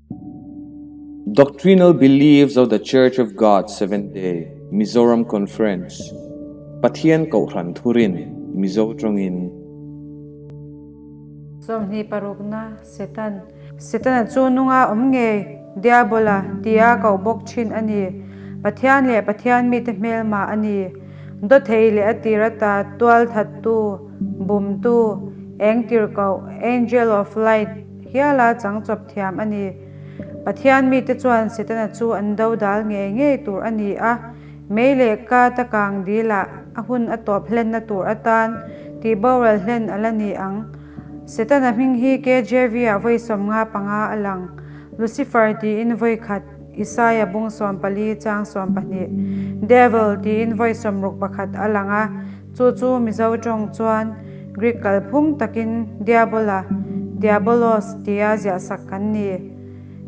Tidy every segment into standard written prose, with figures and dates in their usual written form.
Doctrinal Beliefs of the Church of God Seventh Day, Mizoram Conference, Pathian Kohhran Thurin, Mizo tawngin. 20 parukna, Setan. Setana chu nunga awm ngei, Diabola, tia koh bawk thin a ni. Pathian leh Pathian mite hmelma a ni. Dawthei leh a tir ata tualthattu, bumtu, eng tirhkoh, Angel of Light, hiala changchawp thiam a ni. Pathian mite chuan Setana chu an do dal ngei ngei tur a ni a, mei leh ka ta kang dilah a hun a tawp hlenna tur atan tih boral hlen a la ni ang. Setana hming hi KJV ah vawi 55 a lang. Lucifer tiin vawi khat, Isaia bung 14 chang 12, Devil tiin vawi 61 a lang a, chu chu Mizo tawng chuan Greek kalphung takin Diabola, Diabolos, tia ziahsak kan ni.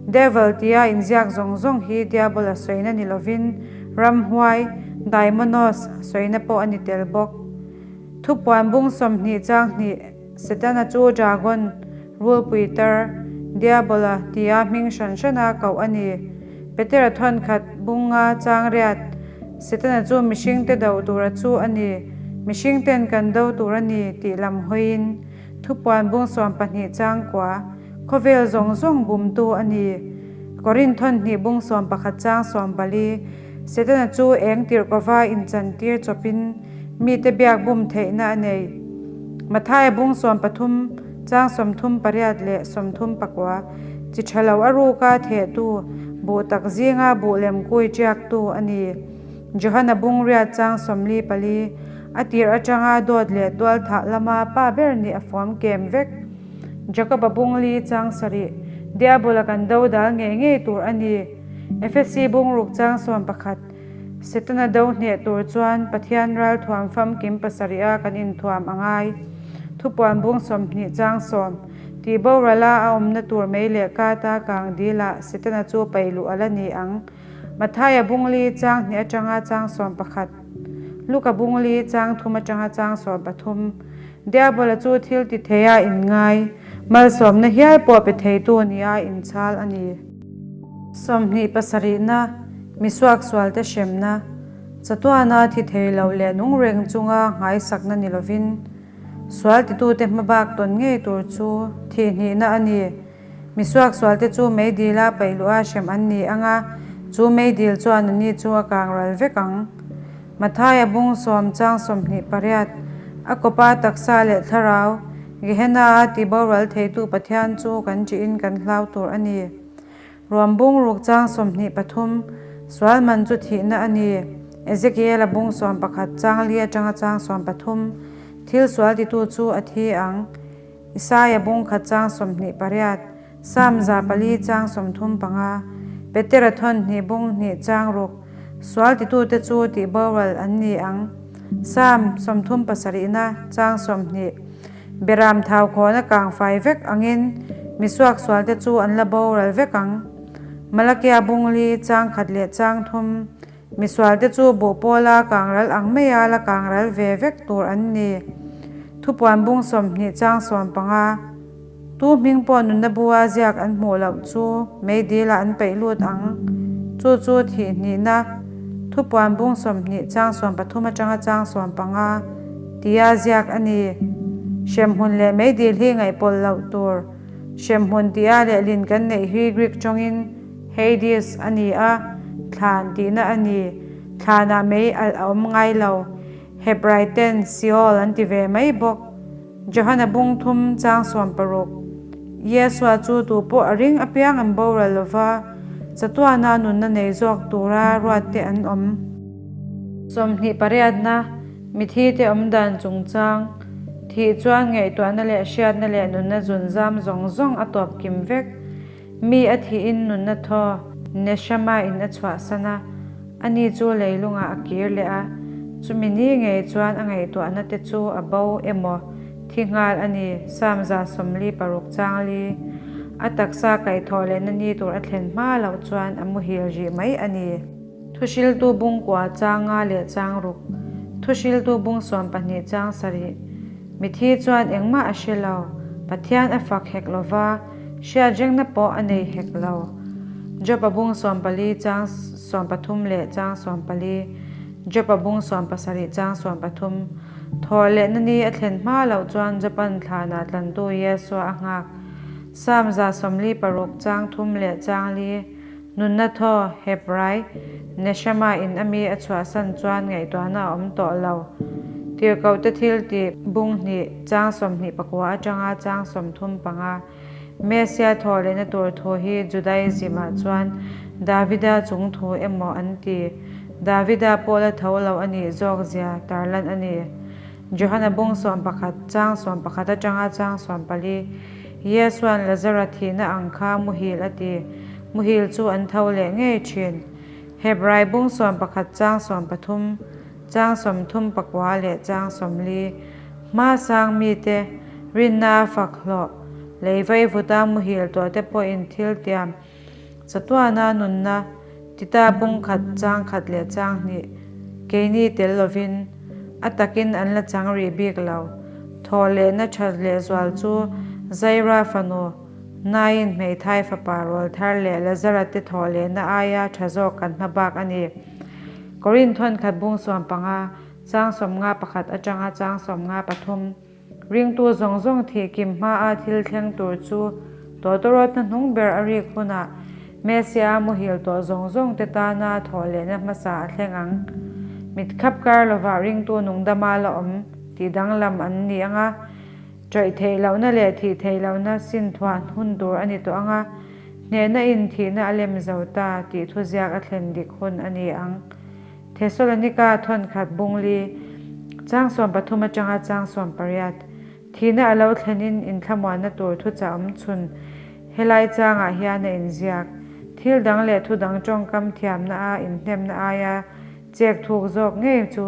Devil tia inziak zawng zawng hi Diabola sawina ni lovin ramhuai, daimonos, sawina pawh a ni tel bawk. Thupuan bung 20 chang hnih, Setana chu dragon, rulpui tar, Diabola tia hming hran hrana koh a ni. Petera thawnkhat bunga chang riat, Setana chu mihringte do tura chu a ni, mihringten kan do tur a ni tih lam hawiin thupuan bung 12 chang kua, khawvel zawng zawng bumtu a ni. Korin thawnhnih bung 11 chang 14, Setana chu eng tirhkova inchantir chawpin mite biak bum theihna a nei. Mathaia bung 13 chang 38 leh 39, chi tha lo a ruka thehtu, buh tak zinga buh lem kui tiaktu a ni. Johana bung riat chang 44, a tir atanga dawt leh tual thah lama pa ber nih a fuam kem vek. Jakoba bung li chang sarih, Diabola kan do dal ngei ngei tur a ni. Efesi bung ruk chang 11, Setana do hneh tur chuan Pathian ral thuam famkim pasarih a kan inthuam a ngai. Thupuan bung 20 chang 10, tih borala a awmna tur mei leh kata kang dilah Setana chu paihluh a la ni ang. Mathaia bung li chang hnih atanga chang 11, Luka bung li chang thum atanga chang 13, Diabola chu thil ti thei a inngai, malsawmna hial pawh pe theitu nia inchhal a ni. 27na, misuak sualte hremna, chatuana thi thei lo leh nung reng chunga nghaisakna ni lovin, sual titute hmabak tawn ngei tur chu thihhnihna a ni. Misuak sualte chu meidila paihluha hrem an ni ang a, chu meidil chuan a ni chu a kangral vek ang. Mathaia bung 10 chang 28, a kawpa taksa leh thlarau, Gehenna a tihboral theitu Pathian chu kan ṭihin kan hlau tur a ni. Ruam bung ruk chang 23, sual man chu thihna a ni. Ezekiel-a bung 11 chang li atanga chang 13, thil sual titu chu a thi ang. Isaia bung khat chang 28, Sam 400 chang 35, Petera thawnhnih bung hnih chang ruk, sual titute chu tihboral an ni ang. Sam 37na chang 20, Beram thau khawna kang fai vek angin misuak sualte chu an la boral vek ang. Malakia bung li chang khat leh chang thum, misualte chu buh pawla kangral ang maia la kangral ve vek tur an ni. Thupuan bung 20 chang 15, tu hming pawh nunna bua ziak an hmuh loh chu meidila an peih lut ang. Chu chu thihhnihna, thupuan bung 20 chang 13 atanga chang 15 tia ziak a ni. Hremhmun leh meidil hi ngaihpawlh loh tur. Hremhmun tia lehlin kan neih hi Greek tawngin Hades a ni a, thlan tihna a ni. Thlanah mei alh a awm ngai lo. Hebrai ten Seol an ti ve mai bawk. Johana bung thum chang 60, Yesua chu tu pawh a ring apiang an boral lova, chatuana nunna nei zawk tura ruat te an awm. 28na, mithi te awm dan chungchang, thih chuan ngaihtuahna leh hriatna leh nunna zunzam zawng zawng a tawp kim vek. Mi a thihin nunna thaw neshama in a chhuahsan a, ani chu leilungah a kir leh a, chumi ni ngei chuan a ngaihtuahna te chu a bo emaw thi nghal a ni, Sam 46 chang li. A taksa kaihthawh lehna ni tur a thlen hma loh chuan a muhil rih mai a ni. Thuhriltu bung kua chang nga leh chang ruk, Thuhriltu bung 12 chang sarih. Mithi chuan engmah a hre lo, Pathian a fak hek lova, Hriatrengna pawh a nei hek lo. Job-a bung 14 chang 13 leh chang 14, Job-a bung 17 chang 13, Thawh lehna ni a thlen hma loh chuan Job-a'n thlanah tlantu Yesua a nghak. Psalm 46 chang thum leh chang li, Nunna thaw, Hebrai, Neshama in a mi a chhuahsan chuan ngaihtuahna a awm tawh lo. Tirhkohte thil tih bung hnih, chang 24 atanga chang 35. Mesia thawh lehna tur thu hi Judaism-ah chuan Davida chung thu emaw an ti. Davida pawh la tho lo a nih zawk zia tarlan a ni. Johana bung 11, chang 11 atanga chang 14, Iesuan Lazara thihna ang kha muhil a ti. Muhil chu an tho leh ngei thin. Hebrai bung 11 chang 13, chang 34 leh chang 40, Hma sang mite rinna a fak hlawh. Lei vaivuta muhil tawhte pawhin thil tiam chatuana nunna Tita bung khat, chang khat leh chang hnih keini tel lovin a takin an la chang rih bik lo. Thawh lehna tha lehzual chu Zaira fanu Nain hmeithai fapa Rawlthar leh Lazara te thawh lehna aia tha zawk kan hma bak a ni. Korin thawnkhat bung 15, chang 51 atanga chang 53. Ringtu zawng zawng thih kim hmaa thil thleng tur chu tawtawrawtna hnung ber a rik hunah Messia muhil tawh zawng zawng te tana thawh lehna hmasa a thleng ang. Mit khap kar lovah ringtu nungdama la awm tih danglam an ni ang a, ṭawih theih lohna leh thih theih lohna sin thuah hun tur a ni tawh ang a, hnehna in thihna a lem zo ta tih thuziak a thlen dik hun a ni ang. Thesalonika thawnkhat bungli, chang 13 atanga chang 18, thihna a lo thlenin inthlamuanna tur thuchah awm chhun helai changah hian a inziak. Thil dang leh thu dang tawngkam thiamna a inhnemna aia chek thuk zawk ngei chu.